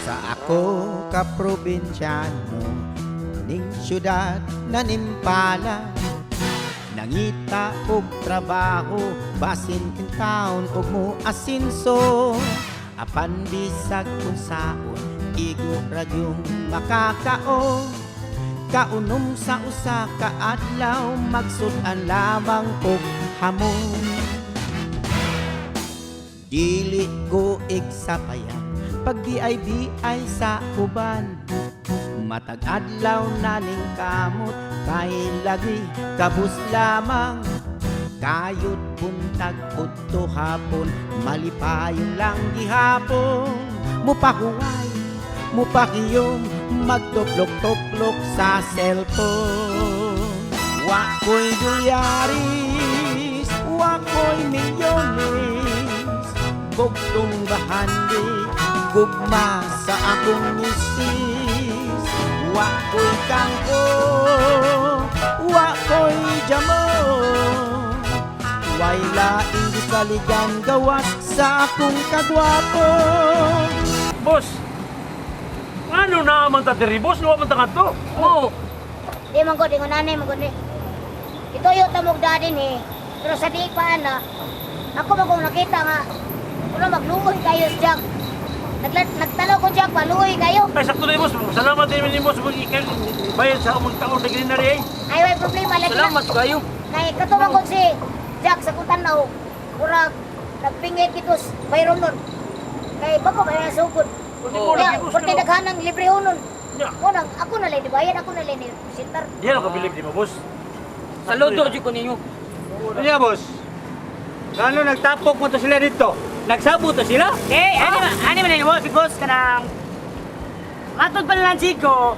Sa ako ka probinsyano ning syudad na nimpala, nangita og trabaho basin taon og mo asinso, apan bisag unsaon igo ra gyung makakaon. Kaunom sa usa ka adlaw, magsud-an lamang og hamon. Dili ko igsapayan pag di ay sa uban. Matag adlaw na ning kamot kay lagi kabus lamang. Kayod buntag udto hapon, malipayon lang gihapon. Mupahuway, mupakiyom, magtuplok-tuplok sa cellphone. Wa ko'y dolyaris, wa ko'y milyones, bugtong bahandi, gugma sa akong misis. Wa ko'y kangko, wa ko'y jamo, way laing gisaligan gawas sa akong kagwapo. Boss, ano na man ta diri, boss? Luwa man ta ngadto. Oo. Di man gud, ingon nanay man gud ni. Ituyo ta mo dadin ni. Pero sa di pa ana, ako man kung nakita nga wala magluoy kayo sa Jack. Nagtanaw ko Jack, maluoy kayo. Ay, sakto na boss. Salamat din ni boss. Ikaw bayad sa among taon na ginari eh. Ay, way problema lagi na. Salamat kayo. Kay kato man gud si Jack sa kung tanaw, murag nagpingit dito sa bayron nun. Kay bago ba na sugod. Oo. Kaya, porque daghanang libre unon. Yeah. Mo nang ako na lang dibayan, ako na lang ni presentar. Di ako kabilib di mo, boss. Saludo jud ko ninyo. Ano boss? Gano nagtapok mo to sila dito? Nagsabot to sila? Eh, ani man ni boss, boss kanang matod pa lang Chico.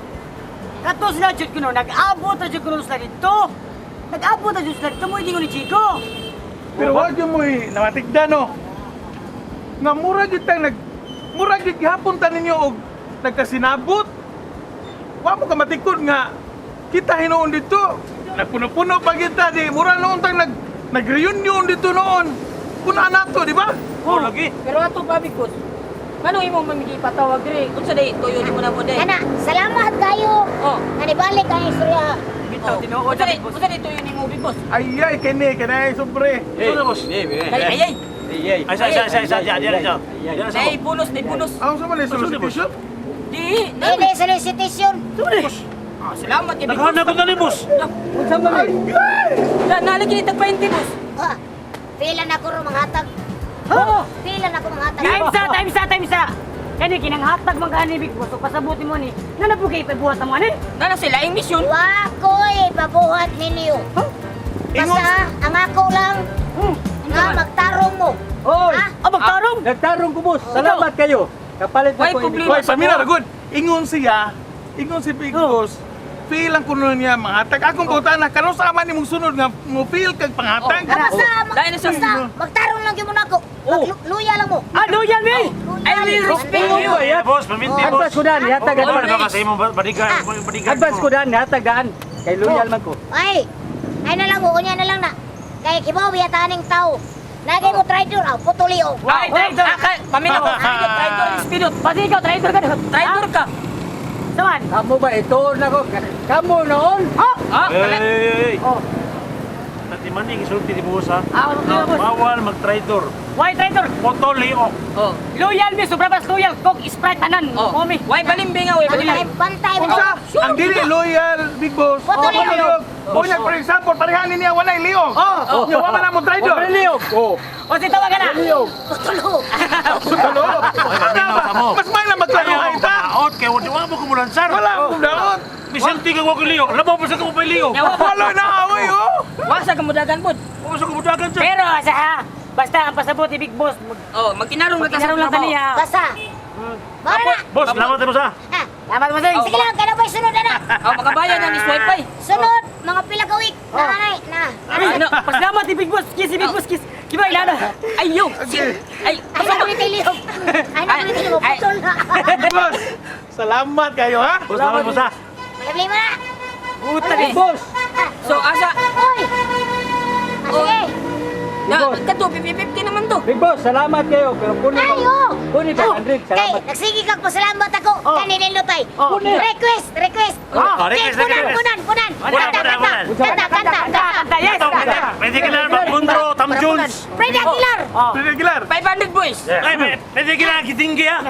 Kato sila jud kuno, nag-abot ra jud kuno sila dito. Nag-abot ra jud sila dito mo ingon ni Chico. Pero wag yun mo eh, namatigda no. Nga mura gyud tang nag mura gyud gihapon ta ninyo og nagkasinabot. Wa mo ka matikod nga kita hinuon dito. Nagpuno-puno pa kita di mura noon tang nag reunion dito noon. Kuna nato, di ba? Oh, lagi. Pero ato pa big boss. Ngano imong mamigi patawag diri? Unsa day tuyo nimo na mo day? Ana, salamat kayo. Oh. Nga nibalik ang istorya. Bitaw tinuod Unsa na day big boss. unsa day tuyo nimo big boss? Ay ay kini kini sobre. Ito na, boss. Kay ay ay. Ay, Ay, sa, sa, sa, sa, diyan, diyan, diyan. Diyan, sa. Nay bonus, nay bonus. Ang sa man solicitation? Di, Dili nay. solicitation. Ah, salamat kay big boss. Naghanap ko na ni boss. Unsa man Ay ay! Na nalagi ni tag 20 boss. Ah, pila na ko ro manghatag. Pila na ko manghatag. Time sa, time sa, time sa. Kani kinanghatag man gani big boss. So pasabuti mo ni. Nga na pugay ipabuhat mo ani. Nana sila ing mission. Wa ko'y pabuhat ninyo. Basta ang ako lang nga magtarong mo. Oy! Ha? Ah, magtarong. Nagtarong ko boss. Salamat kayo. Kapalit na Way ko ini. problema. Hoy, pamina ra gud. Ingon siya, ingon si Big Boss. Feel ang kuno niya manghatag. Akong butana karon sa man nimong sunod nga mo feel kag panghatag. Ah, basta, Dahil na basta magtarong lang gyud mo nako. Magluya lang mo. Ah, loyal mi. I will respect you. Eh, boss, paminti, boss. Advance ko daan, hatag Ano advance. ba kasi imong bodyguard, bodyguard? Advance ko daan, hatag daan. Kay loyal man ko. Ay, ay na lang mo, unya na lang na. Kay kibaw biya taning tao. Nagay mo traitor, aw putuli oh. Ay, traitor. Ah, paminaw. Traitor, traitor, espidot. Pati ikaw traitor ka. Traitor ka. Saman. Kamu ba ito na ko? Kamu noon? Oh. Ah, Hey, wala. hey, hey. Oh. Tati man gisulti ni boss ha. Ah, okay, boss. Bawal mag-traitor. Why traitor? Putol liok. Oh. Loyal mi, sobra bas loyal. Coke, Sprite tanan. Oh. Omi. Way balimbing nga, way Bantay, balimbing. bantay mo. Unsa? Ang dili loyal Big Boss. Putol Putol liog. liog. Unya for example, parehanin niya walay liog. Oh. Nya wa man mo traitor. Wala liog. Oh. O si tawagan na. Liog. Putulo. Putol. Paminaw sa mo. Mas may na magklaruhay ta. Out kay wa mo kumulansar. Wala akong daot. Bisanti ka wa ko liok. Labaw pa sa ko pa liok. Yawa ba? Wala na away oh. Wa sa kamudagan pod. Wa sa kumudagan sa. Pero sa ha, basta ang pasabot ni Big Boss, mag Oh, magkinarong lang ta sa magkinarong lang trabaho. taniya. Basta. Mara na. Boss, salamat mo sa. Ah, Salamat mo sing. sige lang, kaya ba sunod na na? Oh, makabayan na ni wifi. Sunod, mga pila ka week. Na, na, na. Ano? Pasalamat ni Big Boss. Kiss si Big Boss, kiss. Kiba ilana. Ay, yo. Ay, Ay, na tiliyog. Ay, na tiliyog. Ay. Putol na. Big Boss. Salamat kayo ha. Boss, salamat mo sa. Sabli mo na. Puta ni. Boss! So asa Oy! Ah, sige. na kato 50-50 naman to. Big boss, salamat kayo. Pero kunin Ay, oh! Kunin 500, salamat. Kay, nagsige kag pasalamat ako. Oh. Kanilin lutay. Oh. Request, request. Oh, Kay, request, punan, request. punan, punan. Punan, Kanta, punan, kanta. punan. Kanta, kanta, kanta. Kanta, yes. Ito, pwede, pwede ka na magkundro, Tam Jones. Freddy Aguilar. Oh. Freddy Aguilar. 500 boys. Ay, pwede ka na kitinggi ah.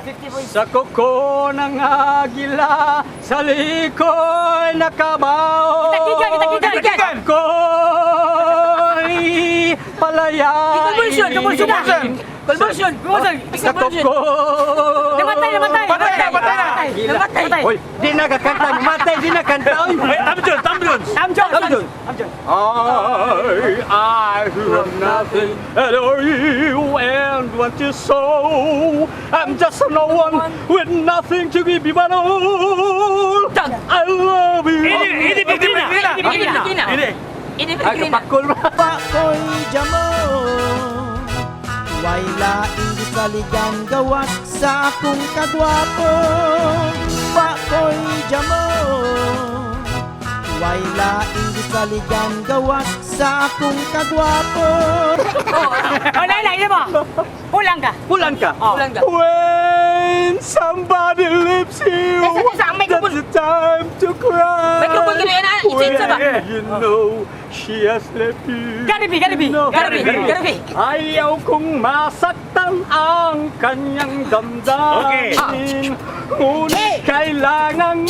Sa kuko ng agila, sa likoy nakabao. Kitakigan, kitakigan. Kitakigan. Ko'y palayain. Convulsion, convulsion na. Convulsion. Convulsion. Sa kuko. Namatay, namatay. Patay na, patay na. Namatay. Namatay. Hoy, di na kakanta, namatay, di na kanta. Oy. Ay, Tam Jones, Tam Jones. Tam Jones. Tam Jones. Tam Jones. I who have nothing at all and want you so. I'm just no one with nothing to give you but all. I love you. Ini, ini Pegrina. Ini Pegrina. Ini. Ini Ay, Pegrina. kapakol ba? Pakoy jamo. Way laing gisaligan gawas sa akong kagwapo. Pakoy jamo. Way laing gisaligan gawas sa akong kagwapo. Oh, lain, lain mo. Pulang ka. Pulan ka. Pulan ka. When somebody leaves you, Sa- sa- microphone. that's the time to cry. Microphone kini ana, isensa ba? When you know she has left you. Gotta be, gotta be. You know. Garabi, garabi. Ayaw kong masaktan ang kanyang damdamin. Okay. Ngunit kailangang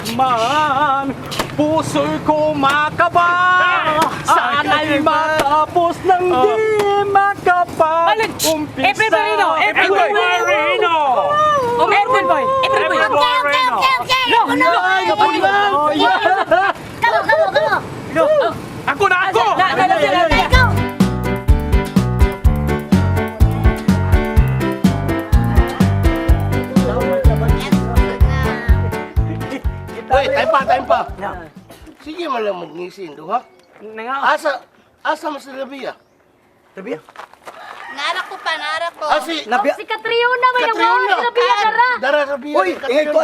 malaman. Puso'y kumakaba. Sana'y matapos ng di makapag-umpisa. April Barino, April April Marino. Oh, April boy. April boy. April Okay, okay, okay, okay. No, Ako na. Oh, yeah. Kamo, kamo, kamo. Ako na ako. Na, na, na, na, na. Ikaw. Wait, time pa, time pa. Sige man lang magnisin, duha. Asa, asa mas Rabia? Tabi. Naara ko pa, naara ko. Asi, Nabi. Si Catriona may Catriona. nang Rabia dara. Dara Rabia. Uy, ingay ko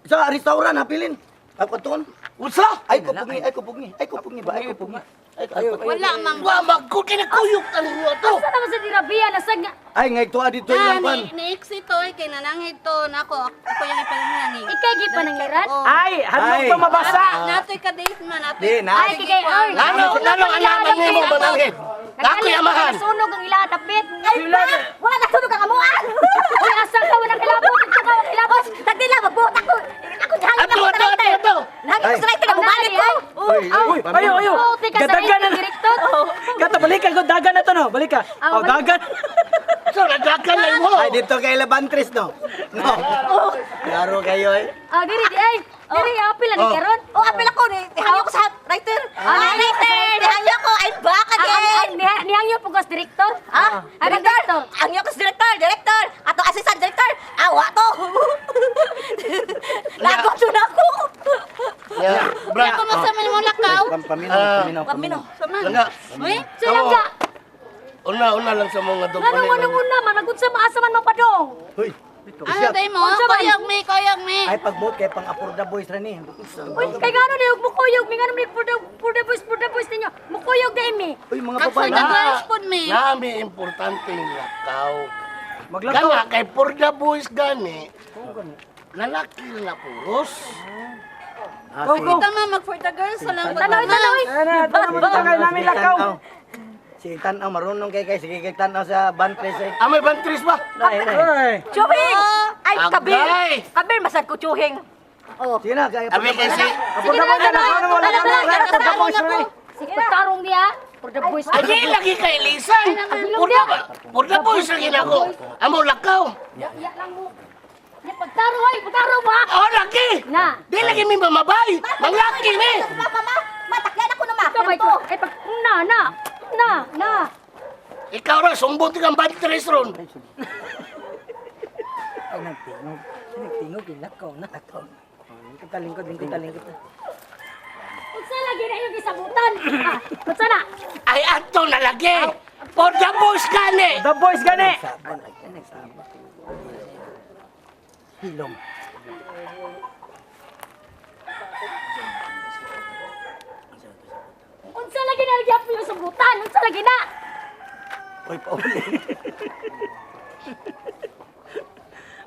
sa restaurant hapilin. Ako tuon. Unsa? Ay ko pugni, ay ko pugni, ay ko pugni ba, ay ko pugni. Ay, ay, ko- Wala mang Wa magko kinakuyok ang ruwa to. Asa naman sa Rabia nasag nga. Ay ngay tuwa dito Na, yung kwan. ni, ni ito eh, kay nanangid to. Nako, ako yung ipangiran eh. Ikay gipanangiran. Oo. Ay, hadlok Ay. to mabasa. Natoy ka date man, natoy. Di, na. Ay kay ay. Nano, nano alaman nimo manangit. Ako yamahan. Sunog ang ila dapit. Ay pa! Wala na sunog ang amuan. Uy, asa ka wala kilabot ka wala kilabot. Tagdila magbuot ako. Ako dihangin Ato, ato, ato, ato. Nangin ko sa right na bumalik ko. Uy, uy, Ayo, ayo. Puti ka sa Gadagan na. direktor. Kato, balik ka. Dagan na to, no? Balik ka. Ah, Oh, balik. dagan. So, nagdagan lang mo. Ay dito kay Labantres no. No. Klaro kayo eh. Ah, diri di ay. Diri apil ani karon. Oh, apel ako ni. Tihangyo ko sa writer. Ah, writer. Tihangyo ko. I'm back again. Nihangyo po ko sa direktor. Ah, Ah, director. Angyo ko sa director, director. Ato assistant director. Awa to. Lagot to na ako. Ya, bra. Ako masaman mo lakaw. Paminaw, paminaw, Pamino. paminaw. Saman. Langga. Uy, Sulangga. Una, una lang sa mga dog. Ngano mo nung una man magunsa maasa man mapadong. Hoy. Ano day mo? Unsa man? Koyog mi, koyog mi. Ay pagbuot kay pang Aporda boys ra ni. Uy, kay ngano ni og mukuyog mi ngano ni for the boys ninyo. Mukuyog dai mi. Uy, mga Kag for babae. the girls pod mi. Nami importante yung lakaw. Maglakaw. Gana, kay for the boys gani, lalaki na puros. Go, go. Kita ma, mag for the girls lang. Tanaw, tanaw. eh. Tana, tana mo tagal namin lakaw. Si tanaw marunong kay kay sige kay tanaw sa Bantres eh. Ah, may bantris ba? Dai, dai. Ay. Chuhing! Ay, kabir. Agay! Kabir, masad ko chuhing. Oh. Sige na kay Abi kay si Apo na mo na, lakaw na mo, lakaw na, lakaw na, lakaw na. Sige, pagtarong niya. For the boys. Ay, di lagi kay Lisan. For the boys lagi na ako. Amo lakaw. Ya, ya lang mo. Ya, pagtarong ay, pagtarong ba? Oh, lagi! Na. Di lagi mi mamabay. Manglaki mi. Mama, ma, matakyan ako na ma. Ikaw ba ito? Ay, pag, na, na, na, na. Ikaw ra, sumbot kang bantres ron. Ay, nagtingog. Ay, nagtingog, lakaw na. Lakaw. Lingkod, lingkod, lingkod, lingkod. Unsa lagi na iyong gisabutan? Ah, unsa na? Ay, ato na lagi. For the boys gani. The boys gani. Sabon ay nagsabon. Hilom. Sabutan unsa lagi na? Oy, pauli.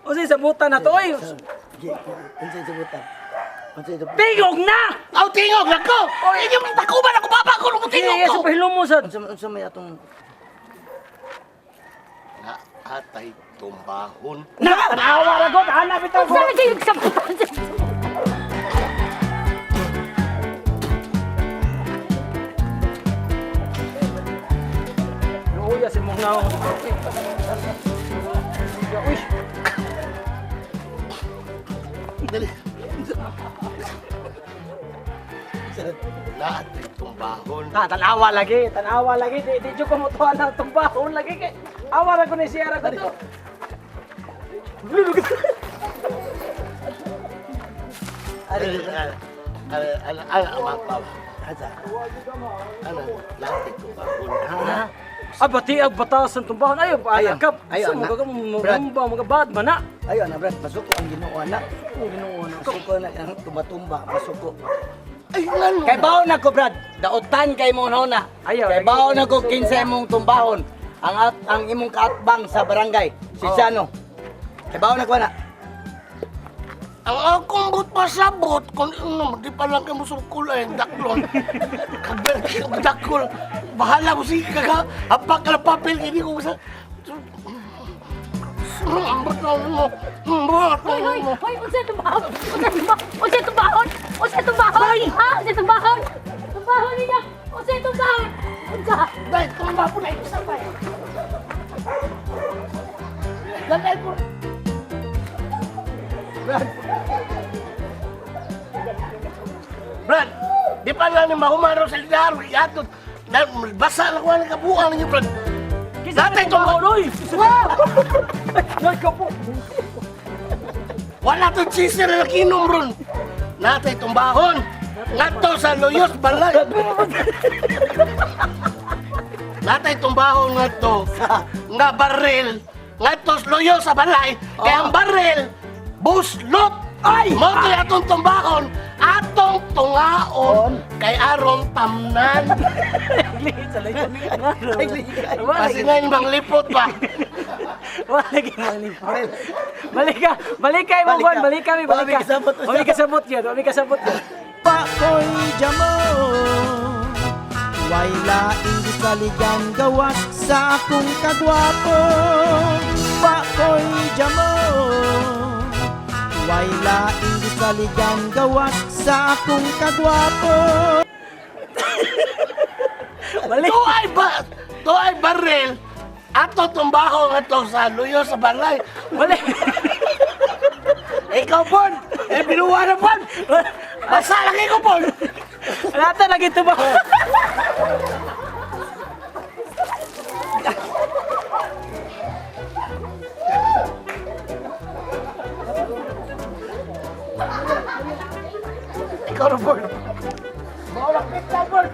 Unsay sabutan na to oy? Unsay sabutan? Unsay sabutan? Tingog na! Aw, tingog lang ko! Oy, inyo mong takuban ako, papa ko nung tingog Sige, ko! sa pahilom mo sad. Unsa may atong Na atay tumbahon. Na, tanawa ra gud, ana bitaw. Unsa lagi yung sabutan? Luya si mong naong. Uy, Dali. Na atay tumbahon. Ah, tanawa lagi, tanawa lagi. Di di jud ko motuan ang tumbahon lagi kay. Awa ra ko ni siya ra ko to. Ala, ala, ala, ala, ala, Asa? ala, na atay tumbahon. Ha? Ah, bati ag batas ang tumbahon ayo Ayaw. kap. Ayaw, Sa mga na. ka Brad. mga bad man na. Ayo na Brad, masuko ang Ginoo na. Oh, Ginoo na. Masuko na ang tumatumba, masuko. Ay, ngano? Kay baon na ko Brad, dautan kay mo na. Ayaw, Kay lagi. baon na ko kinsa imong tumbahon. Ang imong kaatbang sa barangay, si Sano. Kay baon na ko na. Ang akong but pasabot, kung ano, di pa lang kayo musukul ay, daklon. Kaber, dakol. Bahala ko sige kaka, apak ka na papel, hindi ko sa... Ambot na mo, ambot Hoy, hoy, hoy, unsa tumbahon? Unsa tumbahon? Unsa tumbahon? Unsa tumbahon? Ha? Unsa tumbahon? Tumbahon niya. Unsa tumbahon? Unsa? Dahil tumba po na ito sa bayan. Dahil po. Brad. Brad, di pa lang ni mahumaro sa lidaro, yatot. Na, basa na ko ang kabuang ninyo, Brad. Kinsa Natay man tumbahon oy. Wow. Nay kapo. Wala to cheeser na kinom ron. Natay tumbahon. Ngadto sa Luyos Balay. Natay tumbahon ngadto nga baril ngadto sa Luyos sa balay. Kaya ang baril buslot. Ay! Mo to atong tumbahon, atong tungaon kay aron tamnan. Sa layo. Kasi ngayon bang lipot ba? Wala lagi manglipot. Balik ka, balik ka imong Balik kwan, ka. balik kami, balik Wala ka. may kasabot. Wala may kasabot yan, wala may kasabot yan. Pakoy jamo. Way laing gisaligan gawas sa akong kagwapo. Pakoy jamo. Way laing gisaligan gawas sa akong kagwapo. Balik. To ay ba to ay baril ato tumbahon ngadto sa Luyos sa balay. Balik. Ikaw, Bon! Eh, binuwa na, Bon! Basa lagi ko, Bon! Lahat lagi tumbahon. Ikaw na, Bon. Maulakit na, Bon!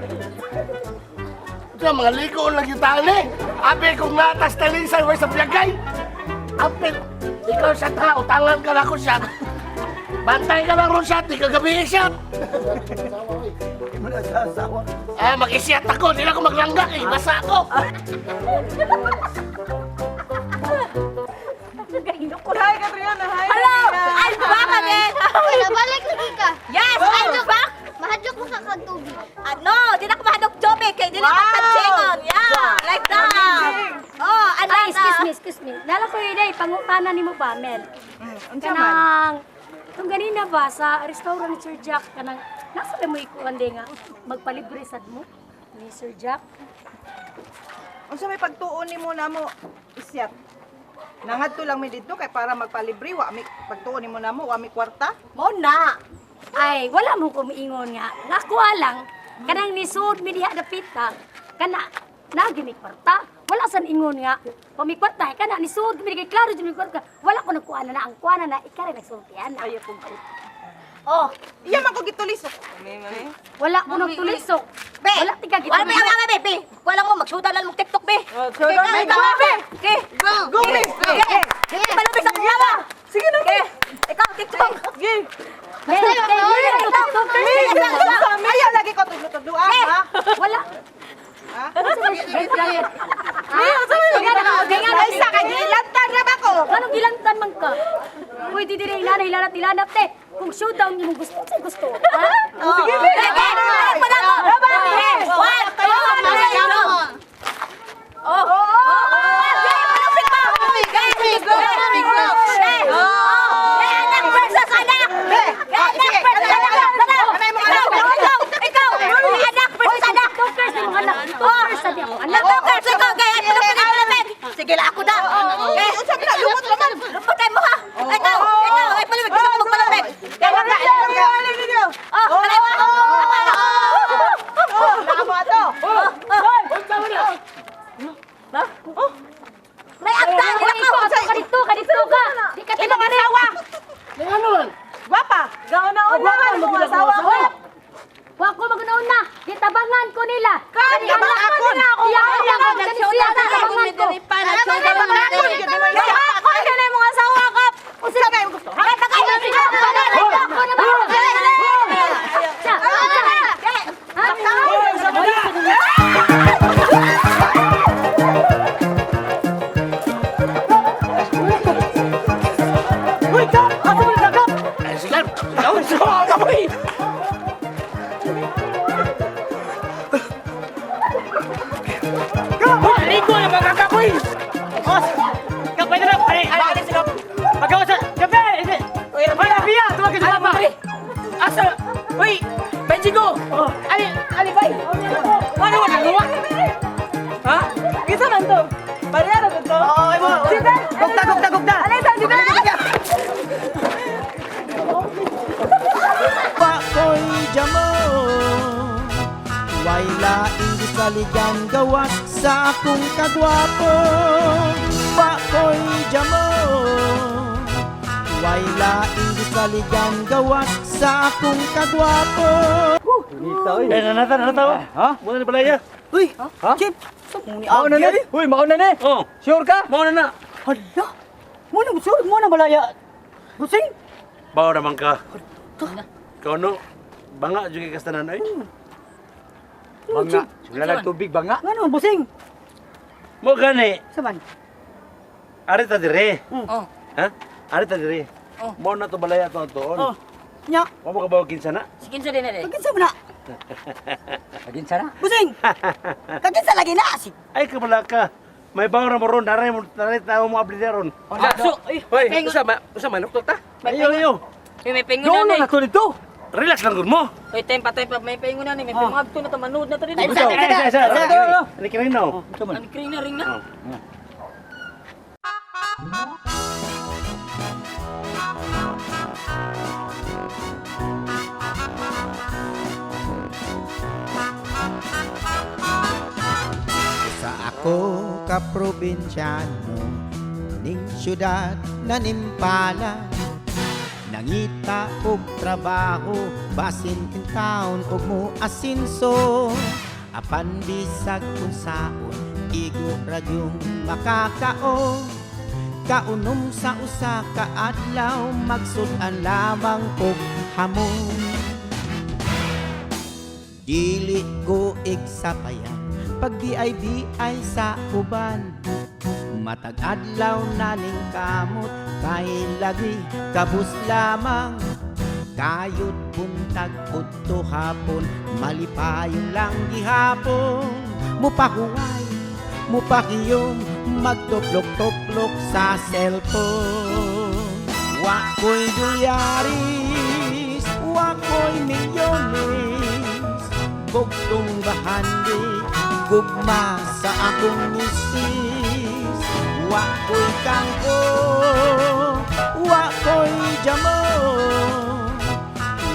Ito, mga liko lang yung tali. Abe, kung natas talisan, way sa biyagay. Ape, ikaw siya ta, utangan ka na ako siya. Bantay ka lang ron siya, di ka gabi siya. Mo na sa asawa. Ah, mag-isyat ako, di na ako maglanggak eh, basa ako. Hi, Katriana. Hi. Hello! I'm back again! Hoy, nabalik lagi ka. Yes, I'm back! Mahadlok mo ka kag tubig. Ano, di na ako mahadok jobe kay di na ako kachingon. Yeah, like that. Oh, ano Ay, excuse me, excuse me. Nala ko yun ay, pangutana nimo ba, Mel? Unsa man? Kanang, itong ganina ba, sa restaurant ni Sir Jack, kanang, nasa na mo ikuan di nga, magpalibre sad mo ni Sir Jack? Unsa may pagtuon nimo namo isyat? Nangadto lang mi didto kay para magpalibre wa mi pagtuon nimo namo wa mi kwarta. Mo na. Ay, wala mo kumiingon nga. Nakuha lang, kanang nisud mi diha dapita, kana, nagi mi kwarta. Wala san ingon nga, pamikwarta, kana nisud mi kay klaro jud mi kwarta. Wala ko nagkuha na na, ang kuha na na, ikaw rin nagsultian na. Ay akong Oh, Iya man ko gitulisok. Wala ko nagtulisok. be. Wala tika Wala be, wala be, be. Wala mo magsuda lang mo TikTok be. Oh, suda Okay, na, go, be. Okay. Go, be. Okay. Dili pa lubi sa kuyawa. Sige na. Okay. Ikaw TikTok. Sige. Mel, kay Mel, TikTok, Ayaw lagi ko tudlo-tudlo ah, ha. Wala. Ha? Ano sa imong gusto? Unsay gusto? Ha? Sige, sige. Ay, pa na mo. One, two, three, go. Oh. Oh. Malupit pa. Eh, anak versus anak. Eh, anak versus anak. Ikaw, ikaw, ikaw. Anak versus anak. Tukers ni mong anak. Tukers sa di ako anak. Anak ikaw, gaya, ay, palapit, palapit. Sige lang, ako na. Eh, Unsa man na lumot naman. Lumutay mo ha. Ikaw, ikaw, ay palapit. Gusto mo magpalapit. Kaya wag na. Oh, kaliwa. Oh, namo ato. May agta, Uy, nila ikaw, ko. ka dito, ka dito ka. Di ka Imong asawa. Gwapa. Gauna-una man mong asawa ko. Wa ko magnauna. Gitabangan ko nila. Kani ba ako? Iya anak ko kani siya tabangan ko. Ako na imong asawa ka. Unsa man gusto? Ay, tagay. Ako na ba? Siya, siya. Ha? Uy, Kap! Asa mo na, Kap? Ay, sige. Ikaw, kapoy. Ligo na mga kapoy! Boss! Kap, pwede na! Ay, ay, ay, Kap! Magawa sa... Kap, eh! Wala, Pia! Tumag ka sa papa! Asa! Uy! Benji ko! Ali, ali, bay! Ano wala gawa? Ha? Kinsa man to? Pareha ra to. Oo, ay mo! Gugta, gugta, gugta! Alay sa dito. Pakoy jamo. Way laing gisaligan gawas sa akong kagwapo. Pakoy jamo. Way laing gisaligan gawas sa akong kagwapo. Eh, nanata, nanata. Ha? Muna ni balaya. Uy! Chip! Mauna ni? Uy, mauna ni. Oh, Sure ka? muna na. Hala! Muna, sure! Muna, malaya! Busing! Bawa naman ka. Ikaw no, banga juga kastanan ay. Banga. Wala lang tubig, banga. Ano, busing? Mo gani, Saman? ari ta dire. Oh. Ha? Ari ta dire. Mo na to balaya to tuon. Oh. Nya! Wa mo ka bawa kinsa na? Kaginsa mo na! Kaginsa na. Busing! Kaginsa lagi na! Si Ay kabala ka. May bawa na mo ron, naray mo naray tao mo abli ron. So, ay! Hoy, usa ma, usa manok to ta? Ayo ayo. May Doon paingon na na na to dito. Relax lang gud mo. Oy, time pa, time pa. May paingon na ni. May paingon to na to. Manood na to dito. Ay, isa, isa. Ano kiring now? Ano, ring na, ring na. Sa ako ka probinsyano ning syudad na nimpala. Nangita og trabaho basin in town og mo asinso. Apan bisag unsaon igo ra gyung makakaon. Kaunom sa usa ka adlaw magsud-an lamang og hamon. Dili ko igsapayan pag di ay sa uban. Matag adlaw na ning kamot kay lagi kabus lamang. Kayod buntag udto hapon malipayon lang gihapon. Mupahuway, mupakiyom, magtuplok-tuplok sa cellphone. Wa ko'y dolyaris, wa ko'y milyones, bugtong bahandi, gugma sa akong misis. Wa ko'y kangko, wa ko'y jamo,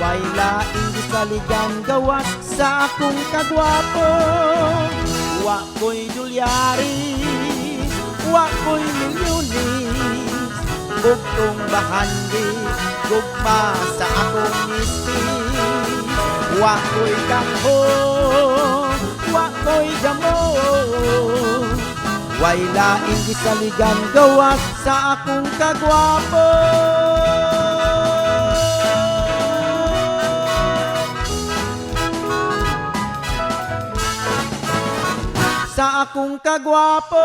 way laing gisaligan gawas sa akong kagwapo. Wa ko'y dolyaris, wa ko'y milyones, bugtong bahandi, gugma sa akong misis. Wa ko'y kangho, wa ko'y jamo, way laing gisaligan gawas sa akong kagwapo. Sa akong kagwapo.